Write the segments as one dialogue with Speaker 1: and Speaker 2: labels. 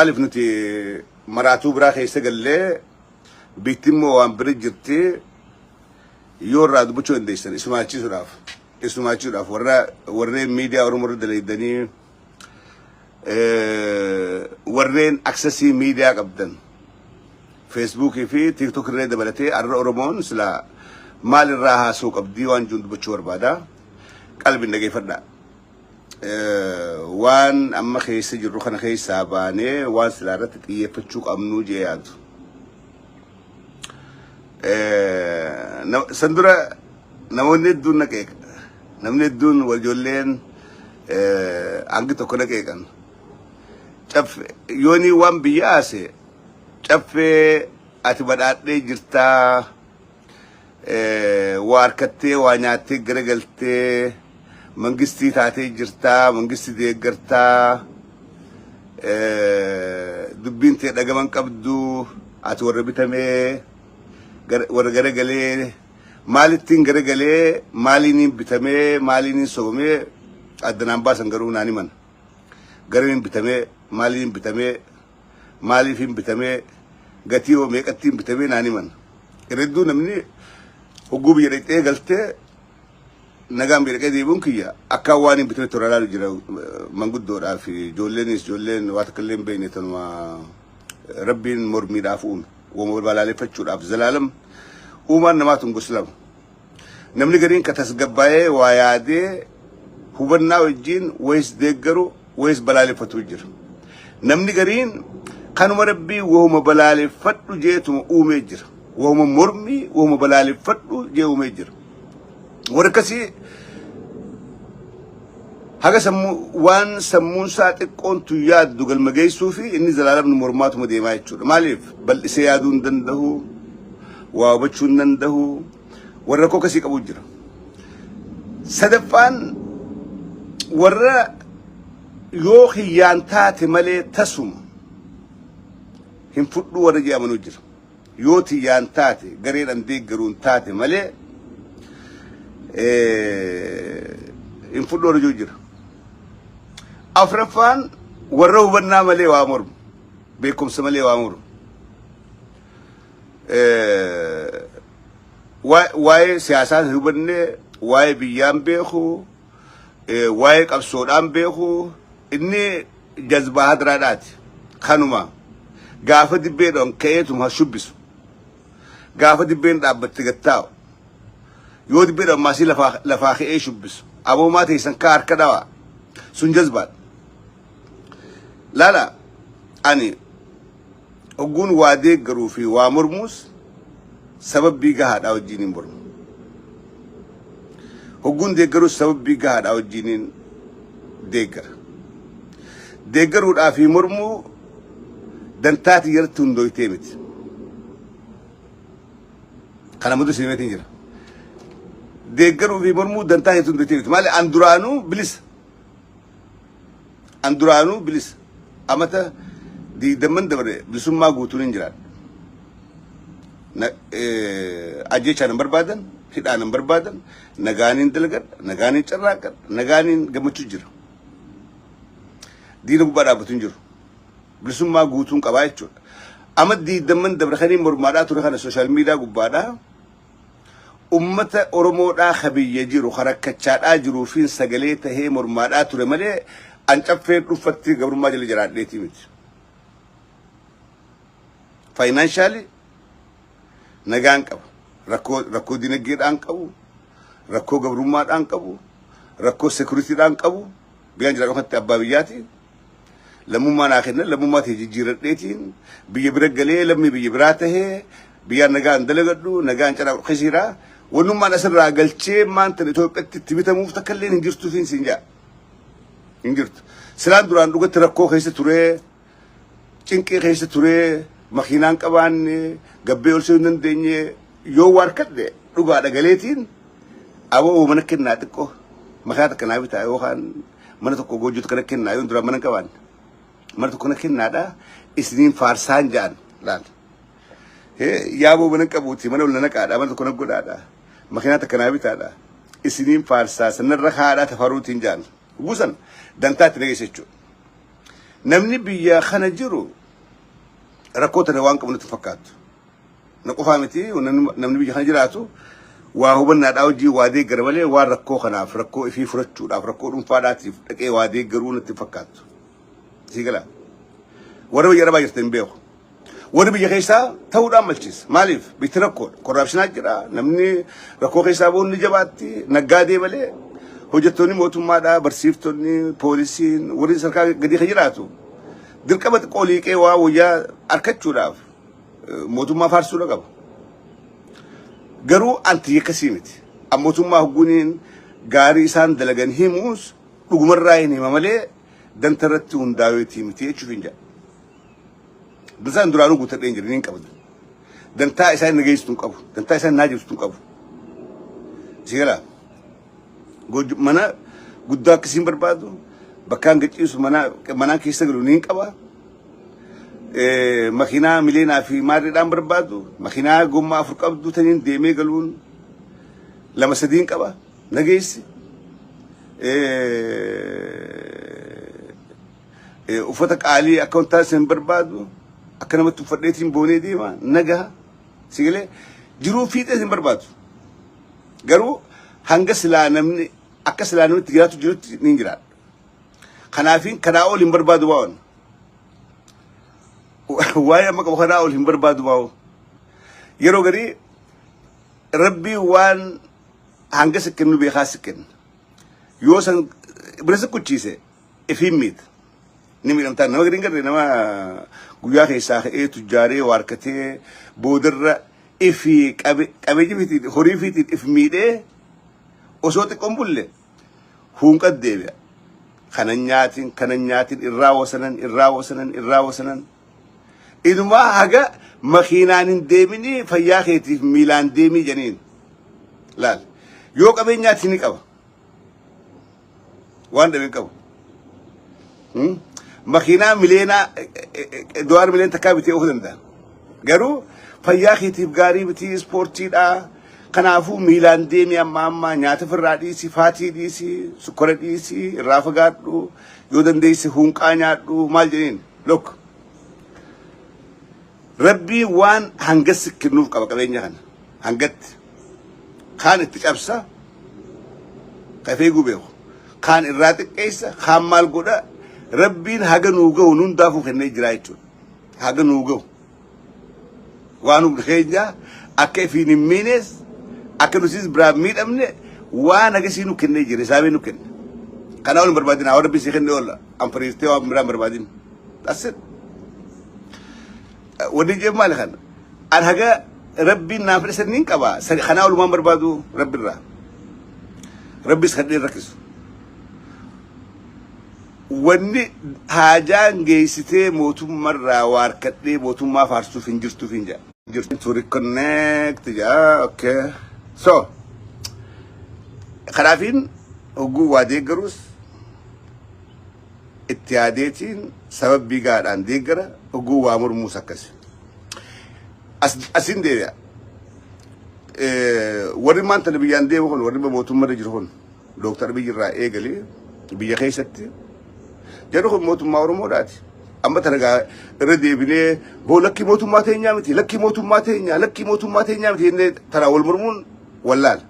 Speaker 1: Maaliif nuti maraatuu biraa keessa gallee biitti immoo waan bira jirti yoo irraa dubbachuu dandeessan isumaachisuudhaaf isumaachisuudhaaf warra warreen miidiyaa Oromoo irra dalaydanii warreen aksesii miidiyaa qabdan Feesbuukii fi TikTok irree dabalatee arra Oromoon silaa maal irraa haasoo qabdii waan jiru dubbachuu barbaada. Qalbiin dhageeffadhaa. Waan amma keessa jirru kana keessaa baanee waan silaa irratti xiyyeeffachuu qabnu jee yaadu. San dura namoonni hedduun na qeeqa. Namni hedduun wal ijoolleen hangi tokko na qeeqan. Yoonii waan biyya haase caffee ati badhaadhee jirtaa waa harkattee waa nyaattee garagaltee mangistii taatee jirtaa mangistii deeggartaa dubbiin tee dhagaman qabdu ati warra bitamee warra garagalee maalittiin garagalee maaliiniin bitamee maaliiniin sobamee addanaan baasan garuu naan himan garamiin bitamee maaliin bitamee maaliifiin bitamee gatii hoo meeqattiin bitamee naan himan. Irra hedduu namni hogguu biyya dhaqxee galtee nagaan biyya dhaqee deebi'uun kiyya akkaan waan hin bitame tola laalu jira manguddoodhaa fi ijoolleenis ijoolleen waa takka illee hin beekne tanuma rabbiin mormiidhaaf uume wama balaaleffachuudhaaf zalaalam uumaan namaa tun gosa lama. Namni gariin ka tasgabbaa'ee waa yaadee hubannaa wajjin wayis deeggaru wayis balaaleffatu jira. Namni gariin kanuma rabbii wahuma balaaleffadhu jeetuma uumee jira. Wahuma mormii wahuma balaaleffadhu jee uumee jira. Warri akkasii haga sammuu waan sammuun isaa xiqqoon tun yaaddu galma geessuu fi inni zalaalamni mormaatuma deemaa jechuudha. Maaliif bal'isee yaaduu hin danda'u, waa hubachuu hin danda'u, warra rakkoo akkasii qabu jira. Sadaffaan warra yoo kiyyaan taate malee tasuma hin fudhuu warra jedhamanu jira. Yoo tiyyaan taate gareedhaan deeggaruun taate malee hin fudhuu warra jiru jira. Afraffaan warra hubannaa malee waa mormu. Beekumsa malee waa mormu. Waa'ee siyaasaa hin hubanne, waa'ee biyyaan beeku, waa'ee qabsoodhaan beeku, inni jazbaa hadiraadhaati. Kanuma gaafa dibbeedhaan ka'eetuma shubbisu. Gaafa dibbeen dhaabbatte gattaa'u. Yoo dibbeedhaan maasii lafaa ka'ee shubbisu. Aboomaa teessan kaa harka dhawaa. Sun jazbaadha. Laala ani hogguun waa deeggaruu fi waa mormuus sababbii gahaadhaa wajjiniin mormu. Hogguun deeggaruus sababbii gahaadhaa wajjiniin deeggara. Deeggaruudhaa fi mormuu dantaa tiyyarratti hundooytee miti. Kana mudu simeetiin jira. Deeggaruu fi mormuu dantaa tiyyarratti hundooytee miti. Maali an duraanuu bilisa. An duraanuu bilisa. Amata 20n dabre bilisummaa guutuun hin jiraadha. Ajjeechaan hin barbaadan, hidhaan hin barbaadan, nagaaniin dalagadha, nagaaniin carraaqadha, nagaaniin gammachuu jira. Diina gubbaa dhaabbatu hin jiru. Bilisummaa guutuun qabaa jechuudha. Ama 20n dabre kaniin mormaadhaa ture kana sooshaal miidiyaa gubbaadhaa. Ummata Oromoodhaa ka biyya jiru ka rakkachaadhaa jiruufiin sagalee tahee mormaadhaa ture malee an caffeen dhuffatti gabrummaa jala jiraadheetii miti. Faayinaanshaali nagaan qaba. Rakkoo rakkoo dinagdeedhaan qabu, rakkoo gabrummaadhaan qabu, rakkoo sekuritiidhaan qabu. Biyyaan jiraadhu kanatti abbaa biyyaati. Lammummaa naa kennan lammummaa ta'e jijjiiradheetiin biyya bira galee lammii biyya biraa tahee biyyaan nagaan dalagadhu nagaan caraa kisiiraa wannummaan asirraa galchee maanta Itoophiyaatti itti bitamuuf takka illee hin jirtu fi siin jaa hin jirtu. Silaan duraan dhugatti rakkoo keessa turee cinqii keessa turee makiinaan qabaanne gabbee ol seenuu hin dandeenye yoo waa harkadhe dhugaadha galeetiin aboo mana kennaa xiqqoo makiinaa takka naa bitaa yookaan mana tokko goojjoo tokko na kennaa yoo duraan mana hin qabaanne mana tokko na kennaadha isiniin faarsaan ja'an laal. Yaaboo mana hin qabuuti mana ol na naqaadha mana tokko na godhaadha makiinaa takka naa bitaadha isiniin faarsaa sanarra haadhaa tafaruutiin ja'an guusan dantaa itti nageessa jechuudha. Namni biyya kana jiru rakkoo tana waan qabu natti fakkaattu. Na qofaa miti, namni biyya kana jiraatu waa hubannaadhaa hojii waa deeggara malee waan rakkoo kanaaf rakkoo ifii furachuudhaaf rakkoo dhuunfaadhaatiif dhaqee waa deeggaruu natti fakkaattu. Sii galaa. Warri biyya arabaa jirtan hin beeku. Warri biyya keessaa ta'uudhaan malchiisa. Maaliif? Biyyi rakkoodha. Corruptionaa jira. Namni rakkoo keessaa bahuun ni jabaatti. Naggaadee malee hojjettoonni mootummaadhaa, barsiiftonni, poolisiin, warri sadarkaa gadii kan jiraatu dirqama xiqqoo liiqee waa wayyaa argachuudhaaf mootummaa faarsuudha qaba. Garuu anti akkasii miti. Mootummaa hogguuniin gaarii isaan dalagan himuus dhugumarraa hin hima malee danta irratti hundaa'eetii miti jechuuf hin jedha. Dantaan duraanuu guuttadhee hin jiru, hin qabdu. Dantaa isaan na geessitu hin qabu. Dantaa isaan naa jirtu hin qabu. Si galaa? Mana guddaa akkasiin barbaadu, bakkaan gachiisu mana manaan keessa galu ni qaba. Makiinaa mileenaa fi maarriidhaan barbaadu, makiinaa gommaa 4 qabdu taniin deemee galuun lama sadiin qaba. Nageessi. Uffata qaalii akka wantaa isin barbaadu akka namatti uffadheetiin boonee deema nagaa si galee jiruu fiixee isin barbaadu. Garuu hanga silaa namni akka silaa namni itti jiraatu jirutti ni jiraadha. Kanaafiin kanaa ol hin barbaadu baa'oon. Waa'ee amma qabu kanaa ol hin barbaadu baa'oo. Yeroo garii Rabbii waan hanga si kennu beekaa si kenna. Yoo san bira si kuchiise ifiin miita. Ni miidhamtaa nama gadi hin garre, nama guyyaa keessaa ka'ee tujjaaree waa harkatee boodarra ifii qabeenya fiitiin horii fiitiin if miidhee osoo xiqqoon bulle huunqat deebi'a. Kana nyaatin, kana nyaatin, irraa wasanan, irraa wasanan, irraa wasanan. Inumaa haga makiinaan hin deeminii fayyaa keetiif miilaan deemii jedhaniin. Laal. Yoo qabeenyaati ni qaba. Waan dhabe hin qabu. Makiinaa mileenaa doolaara mileen takkaa bitee oofuu danda'a. Garuu fayyaa keetiif gaarii miti, ispoortiidha. Kanaafuu miilaan deemi, amma amma nyaata ofirraa dhiisi, faatii dhiisi, sukkara dhiisi, irraa fagaadhu, yoo dandeesse hunqaa nyaadhu maal jedheen. Look. Rabbii waan hanga si kennuuf qaba qabeenya kana. Hangatti. Kaan itti cabsa. Kafee eeguu beeku. Kaan irraa xiqqeessa. Kaan maal godha. Rabbiin haga nuu gahu hundaafuu kennee jira jechuudha. Haga nuu gahu. Waan humna keenya akka ifiin hin miines, akka nutis biraan miidhamne, waan hagasii nu kennee jira. Isaamee nu kenne. Kanaa ol hin barbaadin. Haa Rabbi si kenne oola. Anfariistee waan biraan barbaadin. That's it. Wanni jee maali kana? An haga Rabbiin naaf fedhe saniin qaba. Kanaa olumaan barbaadu Rabbirraa. Rabbis kan dhiin rakkisu. Wanni haajaan geessitee mootummarraa waa harkadhee mootummaa faarsuuf hin jirtuuf hin jedha. Jirtu to reconnect jaa, okay. So kanaafiin hogguu waa deeggarus itti yaadeetiin sababbii gaadhaan deeggara, hogguu waa mormuus akkasi. Asin deebi'a. Warri maanta biyyaan deemu kun, warri mootummarra jiru kun, Dooktar Abiyyi irraa eegalee biyya keessatti jedhu kun mootummaa Oromoodhaati. Amma tana gaa irra deebinee boo lakkii mootummaa teenyaa miti, lakkii mootummaa teenyaa, lakkii mootummaa teenyaa miti jennee tanaa wal mormuun wallaala.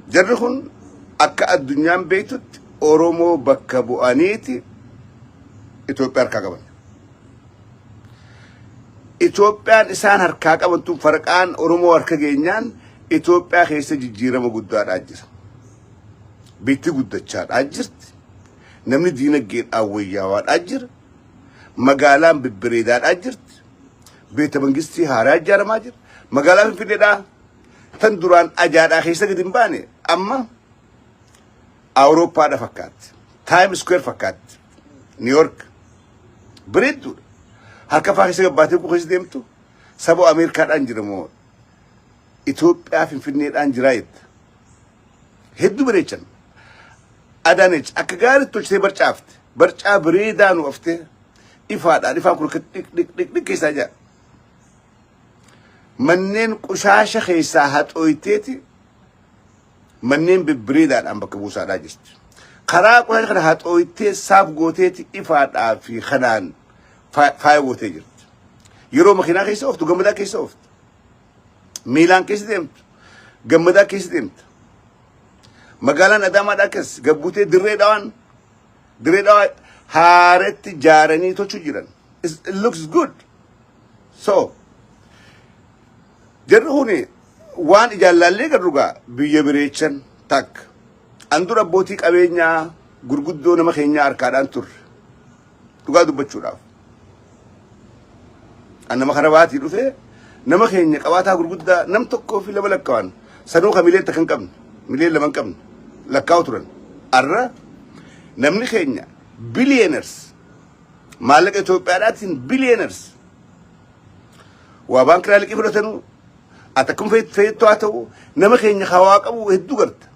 Speaker 1: Jarri kun akka addunyaan beektutti Oromoo bakka bu'aniiti Itoophiyaa harkaa qaban. Itoophiyaan isaan harkaa qaban tun farqaan Oromoo harka geenyaan Itoophiyaa keessa jijjiirama guddaadhaa jira. Biitti guddachaadhaa jirti. Namni diinagdeedhaan wayyaawaadhaa jira. Magaalaan bibbireedaadhaa jirti. Beeta mangistii haaraa ijaaramaa jira. Magaalaa Finfinneedhaa tan duraan ajaadhaa keessa gadi hin baane amma Awurooppaadha fakkaatti. Time Square fakkaatti. New York. Bareedduudha. Harka faa keessa gabbaatee keessa deemtu saba Ameerikaadhaan jira moo Itoophiyaa Finfinneedhaan jira jetta. Hedduu bareechan. Adaanech akka gaariitti tolchitee barcaafte. Barcaa bareedaa nu aftee ifaadhaan ifaan kun akka dhiq dhiq dhiq dhiq keessaa jira. Manneen qushaasha keessaa haxooyteeti manneen bibbireedaadhaan bakka buusaadhaa jirti. Karaa qoshasha kana haxooytee saaf gooteeti ifaadhaa fi kanaan faaya gootee jirti. Yeroo makiinaa keessa ooftu gammadaa keessa ooftu. Miilaan keessa deemtu gammadaa keessa deemta. Magaalaan Adaamaadhaa akkas gabbuutee dirree dhawaan dirree dhawaa haaretti jaaranii tolchuu jiran. It looks good. So jarri kuni waan ijaan laallee garru gaa biyya bireechan takka. An dura abbootii qabeenyaa gurguddoo nama keenyaa harkaadhaan turre. Dhugaa dubbachuudhaaf. An nama kana baatii dhufee nama keenya qabaataa gurguddaa nam tokkoo fi lama lakkaa'an sanuu ka mileen takka hin qabne mileen lama hin qabne lakkaa'u turan. Arra namni keenya billionaires maallaqa Itoophiyaadhaatiin billionaires waa baankiraa liqii fudhatanuu ati akkuma feettu haa ta'u nama keenya hawaa qabu hedduu garta.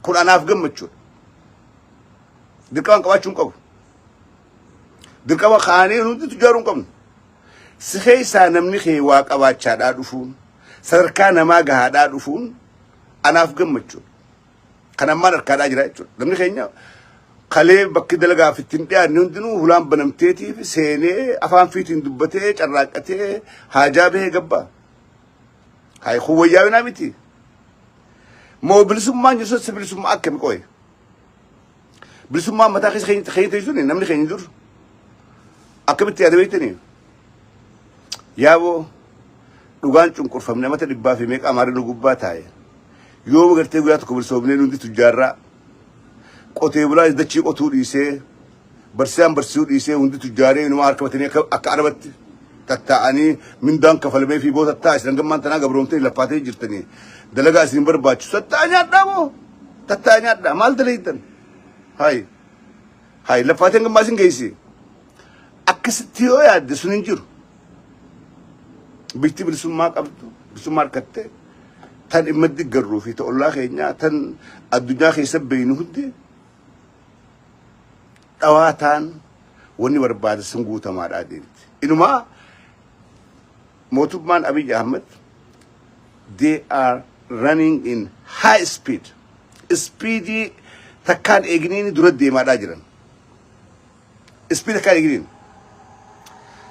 Speaker 1: Kun anaaf gammachuudha. Dirqama qabaachuu hin qabu. Dirqama kaanee hundi tujaaruu hin qabnu. Si keessaa namni kee waa qabaachaadhaa dhufuun sadarkaa namaa gahaadhaa dhufuun anaaf gammachuudha. Kan ammaan harkaadhaa jira jechuudha. Namni keenya kalee bakki dalagaaf ittiin dhiyaanne hundinuu hulaan banamteetiif seenee afaan fiitiin dubbatee carraaqqatee haajaa bahee gabbaa. Hayi kun wayyaawinaa miti. Moo bilisummaan jiru sun bilisummaa akkami qoye? Bilisummaan mataa keessa keenya keenya ta'e sun namni keenya dur akkamitti yaada beektanii? Yaaboo dhugaan cunqurfamne mata dhibbaa fi meeqa amaarri nu gubbaa taa'e. Yooma gartee guyyaa tokko bilisoomnee nuti tujjaarraa qotee bulaa dachii qotuu dhiisee barsiisaan barsiisuu dhiisee hundi tujjaaree inuma harka batanii akka akka arabatti tattaa'anii mindaan kafalamee fi boo tattaa isin hangammaan tanaa gabroomtanii laffaatee jirtanii dalagaa isin barbaachisu tattaa nyaadhaa moo tattaa nyaadhaa maal dalaytan hayi hayi laffaatee hangammaa isin geessi akkasitti yoo yaadde sun hin jiru biyyi bilisummaa qabdu bilisummaa harkatte tan dhimma diggarruu fi ta ollaa keenyaa tan addunyaa keessa beeynu hundi dhawaataan wanni barbaade sun guutamaadhaa deemti. Inumaa mootummaan Abiy Ahmed they are running in high speed. Speedii takkaan eeginiin dura deemaadhaa jiran. Speed takkaan eeginiin.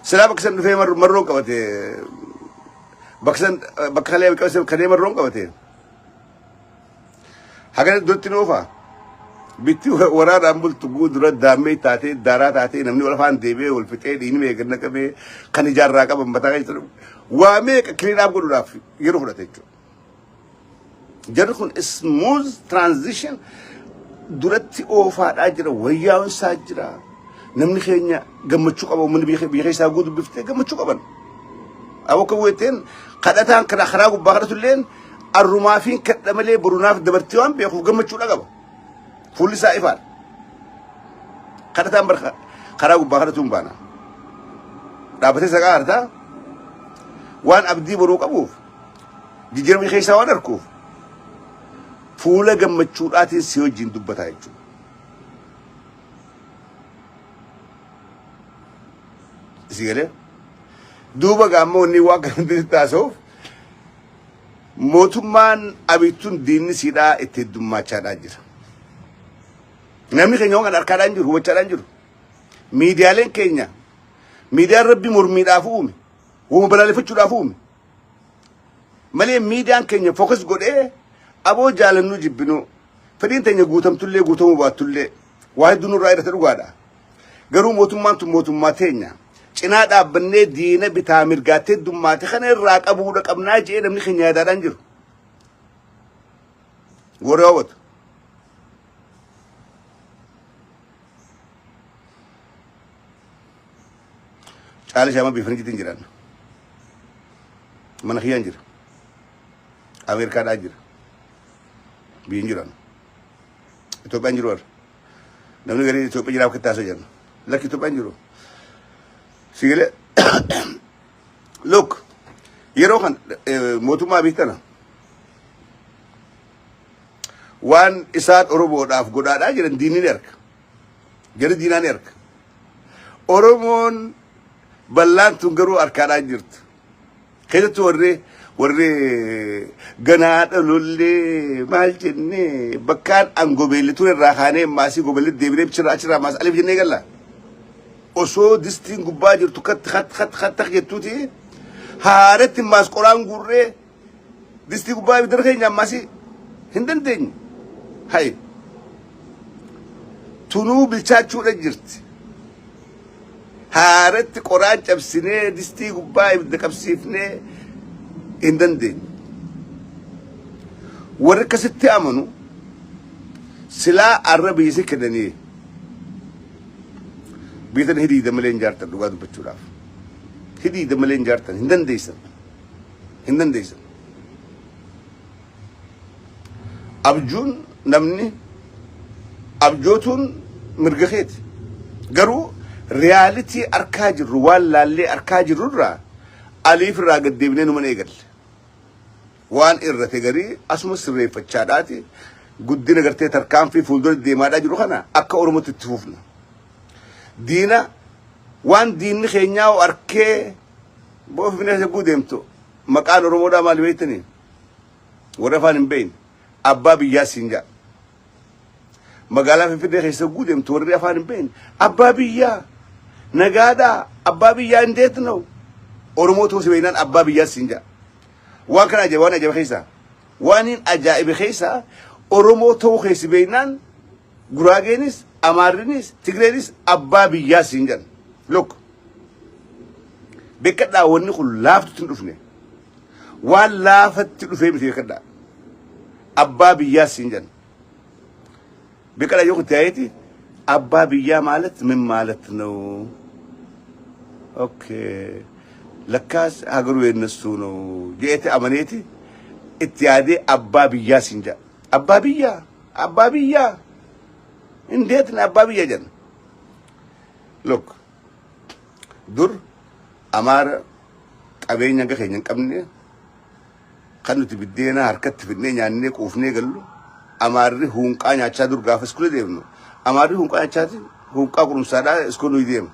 Speaker 1: Silaa bakka san dhufee marroon qabate bakka san bakka kalee qabate kalee marroon qabate. Hagana duratti ni oofaa. Bitti waraanaan bultu guu dura daammee taatee daaraa taatee namni wal afaan deebi'ee wal fixee dhiigni meeqa naqamee kan ijaarraa qaban mataa keessa waa meeqa clean up godhuudhaaf yeroo fudhate jechuudha. Jarri kun smooth transition duratti oofaadhaa jira wayyaa'insaa jira. Namni keenya gammachuu qaba uummanni biyya keessaa guutuu biftee gammachuu qaban. Akka weetteen kadhataan kana karaa gubbaa kadhatulleen arrumaafiin kadha malee borunaaf dabartii waan beekuuf gammachuudha qaba. Fuulli isaa ifaadha. Kadhataan bar karaa gubbaa kadhatuun baana. Dhaabbatee saqaa hartaa waan abdii boruu qabuuf jijjiirama keessaa waan arkuuf fuula gammachuudhaatiin si wajjin dubbataa jechuudha. Si galee? Duuba gaammoo inni waan kana hundi taasisuuf mootummaan abittuun diinni siidhaa itti heddummachaadhaa jira. Namni keenya waan kana harkaadhaan jiru hubachaadhaan jiru. Miidiyaaleen keenya miidiyaan rabbi mormiidhaaf uume wama balaaleffachuudhaaf uume. Malee miidiyaan keenya focus godhee aboo jaalannuu jibbinuu fedhiin teenya guutamtullee guutamuu baattullee waa hedduu nurraa irratti dhugaadha. Garuu mootummaan tun mootummaa teenya. Cinaa dhaabbannee diina bitaa mirgaatti heddummaate kana irraa qabuudha qabnaa jedhee namni keenya yaadaadhaan jiru. Warri hawwatu. Caala shaama biifanii jitiin jiran. Mana kiyyaan jira. Ameerikaadhaa jira. Biyyin jiran. Itoophiyaan jiru warra. Namni garii Itoophiyaa jiraaf akka taasisa jiran. Lakki Itoophiyaan jiru. Sigilee. Look, yeroo kan mootummaa biyya tana waan isaan Oromoodhaaf godhaadhaa jiran diinni ni arga. Jarri diinaa ni arga. Oromoon bal'aan tun garuu harkaadhaan jirtu. Keessattuu warri Warri ganaa dhalollee maal jennee bakkaan an gobeelli ture irraa kaanee maasii gobeelli deebinee bichirraa achirraa maas alif jennee galla. Osoo distiin gubbaa jirtu kat kat kat kat tak jettuuti haaratti maas qoraan guurree distii gubbaa ibidda keenya ammaasii hin dandeenye. Hayi tunuu bilchaachuudha jirti. Haaratti qoraan cabsinee distii gubbaa ibidda qabsiifnee hin dandeenye. Warri akkasitti amanu silaa arra biyya si kennanii biyya tana hidhiida malee hin jaartan dhugaa dubbachuudhaaf. Hidhiida malee hin jaartan hin dandeessan. Hin dandeessan. Abjuun namni abjootuun mirga keeti. Garuu reality arkaa jirru waan laallee arkaa jirru irraa aliif irraa gad deebinee numan eegalle. Waan irrate garii asuma sirreeffachaadhaati guddina gartee tarkaanfii fuuldura deemaadhaa jiru kana akka Oromootti itti fufna. Diina waan diinni keenyaa arkee boo Finfinnee keessa deemtu maqaan Oromoodhaa maali beektanii? Warra afaan hin beekne abbaa biyyaa siin jedha. Magaalaa Finfinnee keessa deemtu warri afaan hin beekne abbaa biyyaa nagaadhaa abbaa biyyaa እንዴት ነው Oromoo ta'uu si beeknaan abbaa biyyaa siin jedha. Waan kana ajaa'iba waan ajaa'iba keessaa waan hin ajaa'ibe keessaa Oromoo ta'uu keessi beeknaan Guraageenis Amaarrinis Tigreenis abbaa biyyaa siin jedhan. Look beekadhaa wanni kun laaftutti hin dhufne. Waan laafatti dhufee miti beekadhaa. Abbaa biyyaa siin jedhan. Beekadhaa yoo itti yaayeeti abbaa biyyaa ማለት ምን ማለት ነው? Okay ለካስ ሀገሩ የነሱ ነው jeete amaneeti itti yaadee abbaa biyyaa siin jedha. Abbaa biyyaa abbaa biyyaa እንዴት ነው abbaa biyyaa jedhan. Look dur Amaara qabeenya hanga keenya hin qabne kan nuti biddeena harkatti fidnee nyaannee quufnee gallu Amaarri hunqaa nyaachaa dur gaafa iskoola deemnu Amaarri hunqaa nyaachaati hunqaa qurumsaadhaa iskoola nuyi deemu.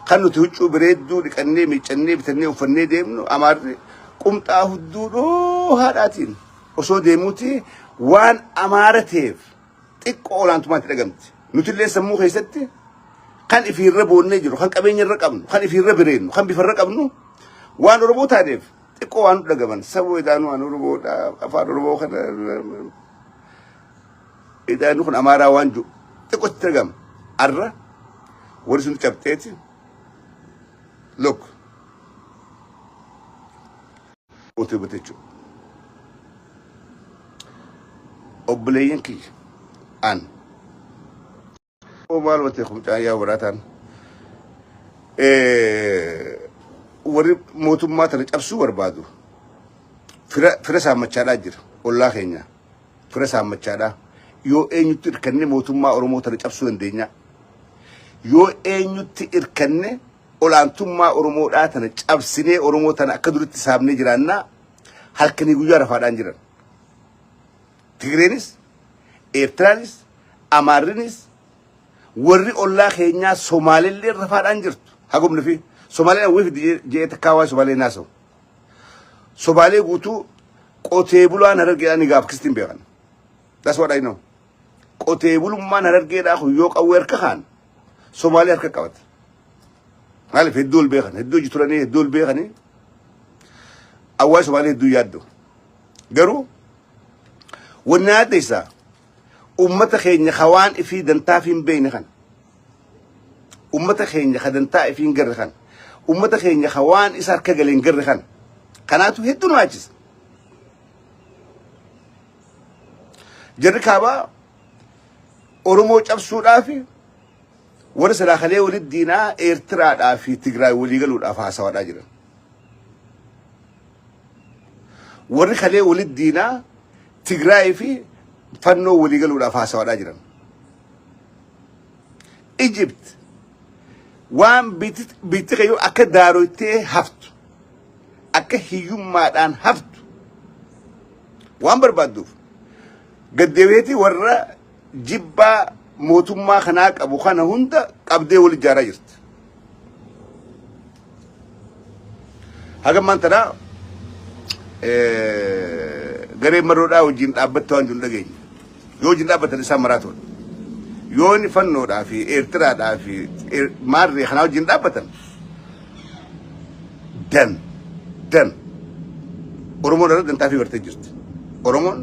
Speaker 1: Kan nuti huccuu bareedduu dhiqannee miiccannee bitannee uffannee deemnu Amaarri qumxaa hudduu dhoohaadhaatiin osoo deemuuti waan Amaara ta'eef xiqqoo olaantummaatti dhagamti. Nutillee sammuu keessatti kan ifiirra boonnee jiru, kan qabeenya irra qabnu, kan ifiirra bireennu, kan bifarra qabnu waan Oromoo taaneef xiqqoo waan nu dhagaman. Saboo idaanuu waan Oromoodha, afaan Oromoo kana idaanuu kun Amaaraa waan jiru xiqqootti dhagama. Arra warri sun cabxeeti. Look. Otoo bate jechuudha. Obboleeyyan kiyya an. Maal wate kumcaan yaa waraataan. Warri mootummaa tana cabsuu barbaadu fira fira saammachaadhaa jira ollaa keenya fira saammachaadhaa yoo eenyutti irkanne mootummaa Oromoo tana cabsuu dandeenya yoo eenyutti irkanne olaantummaa Oromoodhaa tana cabsinee Oromoo tana akka duritti saamnee jiraannaa halkanii guyyaa rafaadhaan jiran. Tigreenis, Eertiraanis, Amaarrinis warri ollaa keenyaa Somaalillee rafaadhaan jirtu. Hagumni fi Somaaleen hawwii fidi je'ee takkaa waa'ee Somaalee naasa'u. Somaalee guutuu qotee bulaan Harargeedhaan ni gaaf kistiin beekan. That's what I know. Qotee bulummaan Harargeedhaa kun yoo qawwee harka kaan Somaalee harka qabata. Maaliif hedduu ol beekan hedduu hojii turanii hedduu ol beekanii awwaa Somaalee hedduu yaaddu. Garuu wanni yaadde isaa ummata keenya hawaan ifii dantaa fi hin beekne kan ummata keenya ka dantaa ifii hin garre kan ummata keenya hawaan isa harka galee hin garre kan kanaatu hedduu nu yaachisa. Jarri kaabaa Oromoo cabsuudhaaf warra silaa kalee walitti diinaa Eertiraadhaa fi Tigraay walii galuudhaaf haasawaadhaa jiran. Warri kalee walitti diinaa Tigraay fi fannoo walii galuudhaaf haasawaadhaa jiran. Egypt waan biitti kayyuu akka daaroytee haftu akka hiyyummaadhaan haftu waan barbaadduuf gaddeebi'eeti warra jibbaa mootummaa kanaa qabu kana hunda qabdee wal ijaaraa jirti. Haga ammaan tanaa Gareen marroodhaa wajjin dhaabbatte waan jiru dhageenya. Yoo wajjin dhaabbatan isaan maraatoodha. Yoo inni fannoodhaa fi Eertiraadhaa fi maarree kanaa wajjin dhaabbatan dan dan Oromoon irra dantaa fi bartee jirti. Oromoon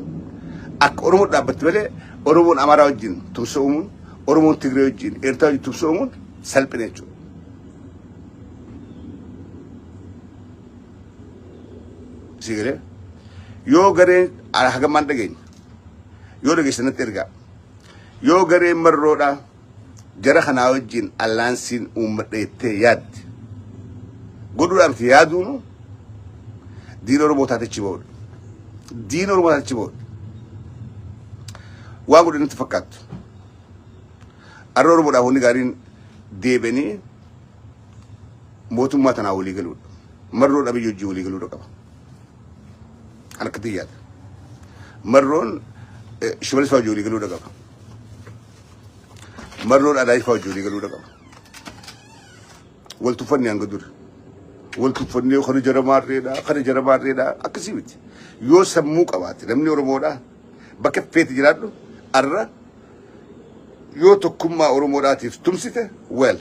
Speaker 1: akka Oromoo dhaabbatti malee Oromoon Amaaraa wajjin tumsa uumuun, Oromoon Tigree wajjin, Eertiraa wajjin tumsa uumuun salphina jechuudha. Si galee? Yoo gareen hagamaan dhageenya. Yoo dhageessan natti ergaa. Yoo gareen marroodhaa jara kanaa wajjin allaansiin uummadha jettee yaadde. Godhuudhaan miti yaaduunu diina Oromoo taate achi ba'uudha. Diina Oromoo taate achi ba'uudha. Waan godhe natti fakkaattu. Har'a Oromoodhaaf wanni gaariin deebi'anii mootummaa tanaa walii galuudha. Marroon Abiyyi wajjin walii galuudha qaba. Kan akkatti yaada. Marroon Shimallis fa'aa wajjin walii galuudha qaba. Marroon Adaayii fa'aa wajjin walii galuudha qaba. Wal tuffanni hanga duri. Wal tuffannee kana jara maarreedha, kana jara maarreedha akkasii miti. Yoo sammuu qabaate namni Oromoodha bakka feete jiraadhu arra yoo tokkummaa Oromoodhaatiif tumsite well.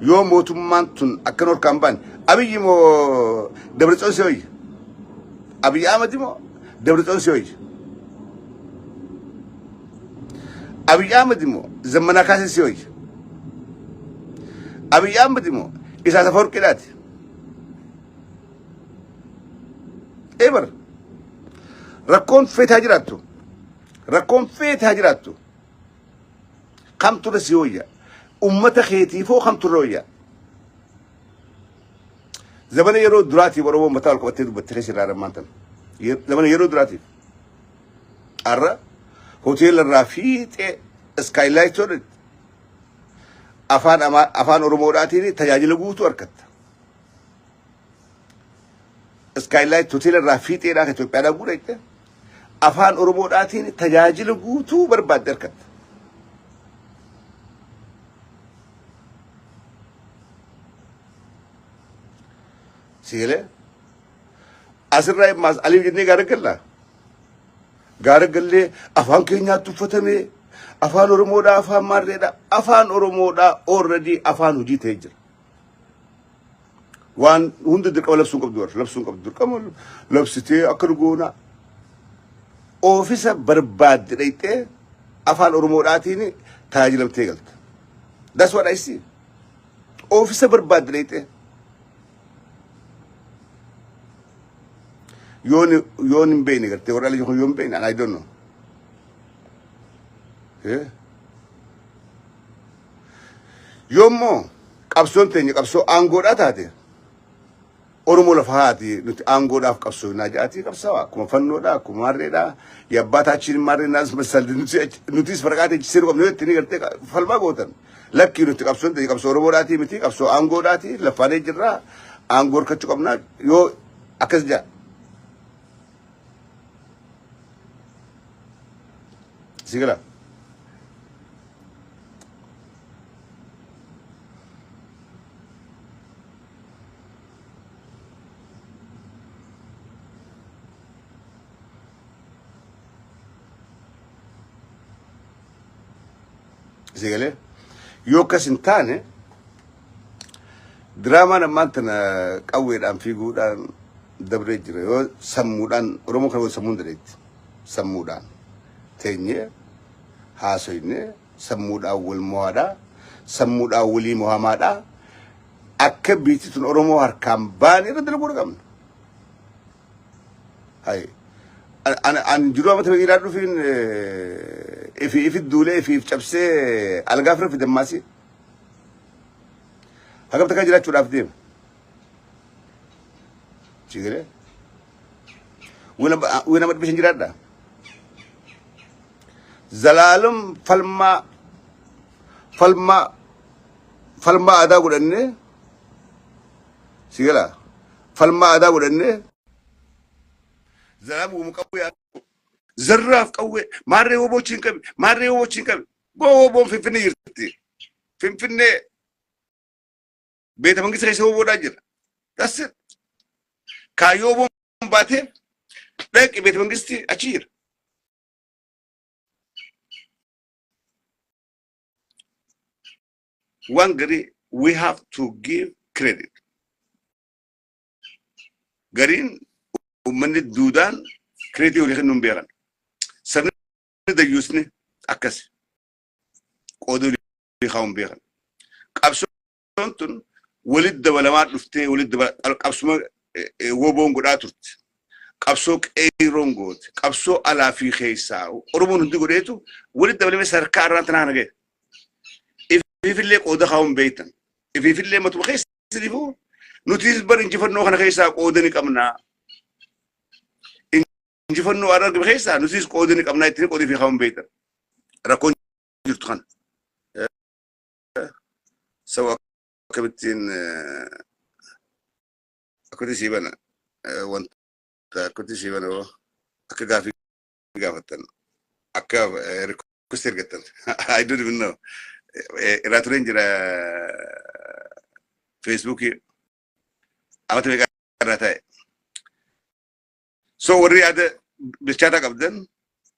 Speaker 1: Yoo mootummaan tun akkan horkaan baane Abiyyi moo Dabratsoon si wayya? Abiyyi Ahmad moo Dabratsoon si wayya? Abiyyi Ahmad moo Zammanaa Kaasee si wayya? Abiyyi Ahmad moo Isaas Afawarqiidhaati? Eebar rakkoon feetaa jiraattu rakkoon feetaa jiraattu kamtu irra si wayya? Ummata keetiifoo kamtu irra wayya? Zamana yeroo duraatiif Oromoon mataa ol qabattee dubbatte keessa irraa ammaan tana. Zamana yeroo duraatiif. Har'a hoteela irraa fiixee iskaayilaayit afaan afaan Oromoodhaatiin tajaajila guutuu argatta. Iskaayilaayit hoteela irraa fiixeedhaa kan Itoophiyaadhaa guutuu afaan Oromoodhaatiin tajaajila guutuu barbaadde argatta. Sigalee asirraa immaas aliif jennee gaara gallaa. Gaara gallee afaan keenyaatti uffatame afaan Oromoodhaa afaan maarreedhaa afaan Oromoodhaa already afaan hojii ta'ee jira. Waan hunda dirqama labsuu hin qabdu warra labsuu hin qabdu dirqama labsitee akka nu goonaa. Oofisa barbaadde dhayxee afaan Oromoodhaatiin tajaajilamtee galta. That's what I see. Oofisa barbaadde dhayxee. Yoon yoon hin beekne gartee warra ala jiru yoo hin beekne I don't know. Eh? Yoommoo qabsoon teenya qabsoo aangoodhaa taate Oromoo lafa haati nuti aangoodhaaf qabsoofnaa jedhaatii qabsaa'aa akkuma fannoodhaa akkuma maarreedhaa yabbaa taachiin maarree naas massal nutis faraqaa teechi seeruu qabnu jettanii gartee falmaa gootan lakkii nuti qabsoon teenya qabsoo Oromoodhaatii miti qabsoo aangoodhaatii laffaanee jirraa aangoo harkachuu qabnaa yoo akkas jedha. Si galaa? Si galee? Yoo akkas hin taane diraamaan ammaan tana qawweedhaan fiiguudhaan dabree jira. Yoo sammuudhaan Oromoo kana sammuun dandeetti. Sammuudhaan teenyee haasoynee sammuudhaan wal mo'aadhaa sammuudhaan walii mo'amaadhaa akka biitti tun Oromoo harkaan baane irra dalaguu qabna. Hay. An jiruu amata biqiilaa dhufiin ifi ifi duulee ifi if cabsee algaa fira fidan maasii. Hagam takka jiraachuudhaaf deema. Sigalee. Wina madbishin jiraadha. Zalaalum falmaa falmaa falmaa aadaa godhannee sigala falmaa aadaa godhannee zalaam uumu qawwee zarraaf qawwee maarree wobochiin qabi maarree wobochiin qabi goo woboon finfinnee jirti finfinnee beeta mangista keessa woboodhaa jira that's it kaayyoo woboon. baatee dhaqi beeta mangistii achi jira. Waan garii we have to give credit. Gariin uummanni duudaan credit walii kennuu hin beekan. Sabni dayyuusni akkas qooda walii kaa'uu hin beekan. Qabsoon tun walitti dabalamaa dhuftee walitti dabala qabsuma woboon godhaa turte. Qabsoo qeeyroon goote. Qabsoo alaa fi keessaa Oromoon hundi godheetu walitti dabalamee sadarkaa arraan tanaa kana gahe. Ifiifillee qooda kaa'uu hin beektan. Ifiifillee matuma keessaniifuu nutis bar injifannoo kana keessaa qooda ni qabna. Injifannoo arra argame keessaa nutis qooda ni qabna ittiin qooda fi kaa'uu hin beektan. Rakkoon jirtu kana. Saba akkamittiin akkamitti sii bana wanta akkamitti sii bana akka gaafii gaafattan akka request ergattan, I don't even know, irraa tureen jira. Facebookii amata meeqa irraa ta'e. So warri yaada bilchaataa qabdan,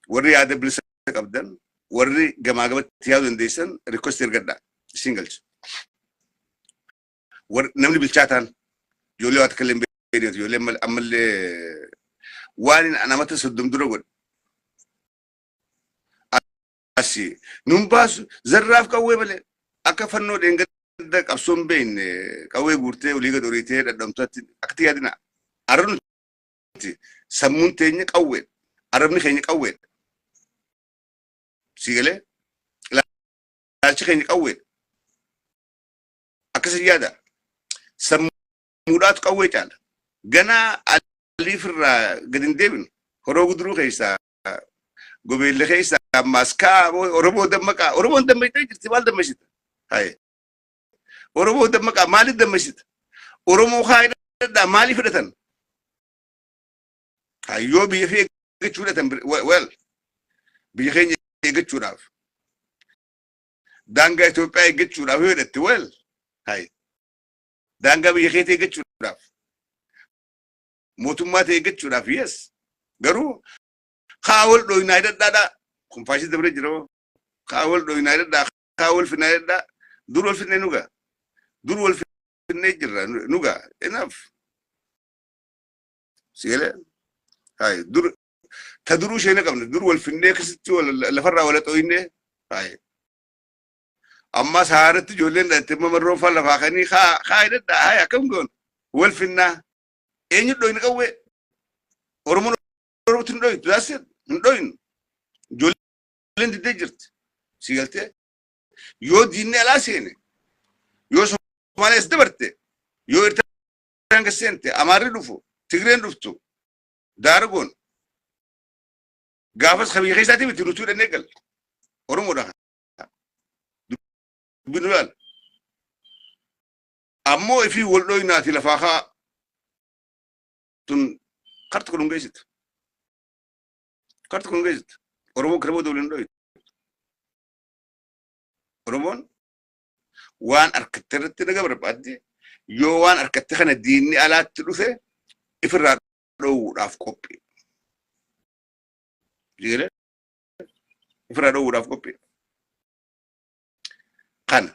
Speaker 1: warri yaada bilisa qabdan, warri gamaa gamatti yaaduu dandeessan, request ergadhaa, isin galcha. Namni bilchaataan ijoollee waa takka illee hin beekne, ijoollee ammallee waan namata 30 dura godhe asi nun baasu zarraaf qawwee malee akka fannoo dheengadda qabsoon beekne qawwee guurtee olii gad oriitee dhadhamtatti akkatti yaadina. Arra nuti sammuun teenya qawweedha. Arrabni keenya qawweedha. Si galee ilaalchi keenya qawweedha. Akkasi yaada. Sammuudhaatu qawwee caala. Ganaa aliif irraa gad hin deebinu. Horoo Guduruu keessaa, Gobeelle keessaa, ammaas kaa Oromoo dammaqaa. Oromoon dammaqxee jirti, maal dammaqsita? Haye. Oromoo dammaqaa, maaliif dammaqsita? Oromoo kaa hidhadhaa, maaliif hidhatan? Hayyoo biyya fi eeggachuu hidhatan, well, biyya keenya eeggachuudhaaf. Daangaa Itoophiyaa eeggachuudhaaf yoo hidhatte, well, haye. Daangaa biyya keetii eeggachuudhaaf. Mootummaa ta'e eeggachuudhaaf, yes. Garuu kaa wal dhooynaa hidhadhaadhaa. Kun faashii dabree jira hoo. Kaa wal dhooynaa hidhadhaa. Kaa wal finnaa hidhadhaa. Dur wal finnee nuga. Dur wal finnee jirra nuga. Enough. Sigalee. Hayi dur ta duruu ishee qabne dur wal finnee akkasitti wal lafarraa wal xooynee. Hayi. Ammas haaratti ijoolleen dhalatte mamarroo faa lafaa kanii kaa kaa hidhadhaa. Hayi, akkam goon wal finnaa. Eenyu dhoyni qawwee? Oromoon Oromootti hin dhoytu. That's it. Hin dhoynu. Ijoolleen diddee jirti. Si galtee? Yoo diinni alaa seene, yoo Somaaliyaas dabarte, yoo Eertiraan gad seente, Amaarri dhufu, Tigreen dhuftu, daaragoon. Gaafas ka biyya keessaatii miti, nuti hidhannee galla. Oromoodha. Dubbi nu ilaala. Ammoo ifii wal dhoynaati lafaa kaa tun karta kun hin geessitu. Karta kun hin geessitu. Oromoon kana booda waliin dhoytu. Oromoon waan harkatte irratti naga barbaadde, yoo waan harkatte kana diinni alaatti dhufe ifirraa dhoowwuudhaaf qophii. Jigalee ifirraa dhoowwuudhaaf qophii. Kana.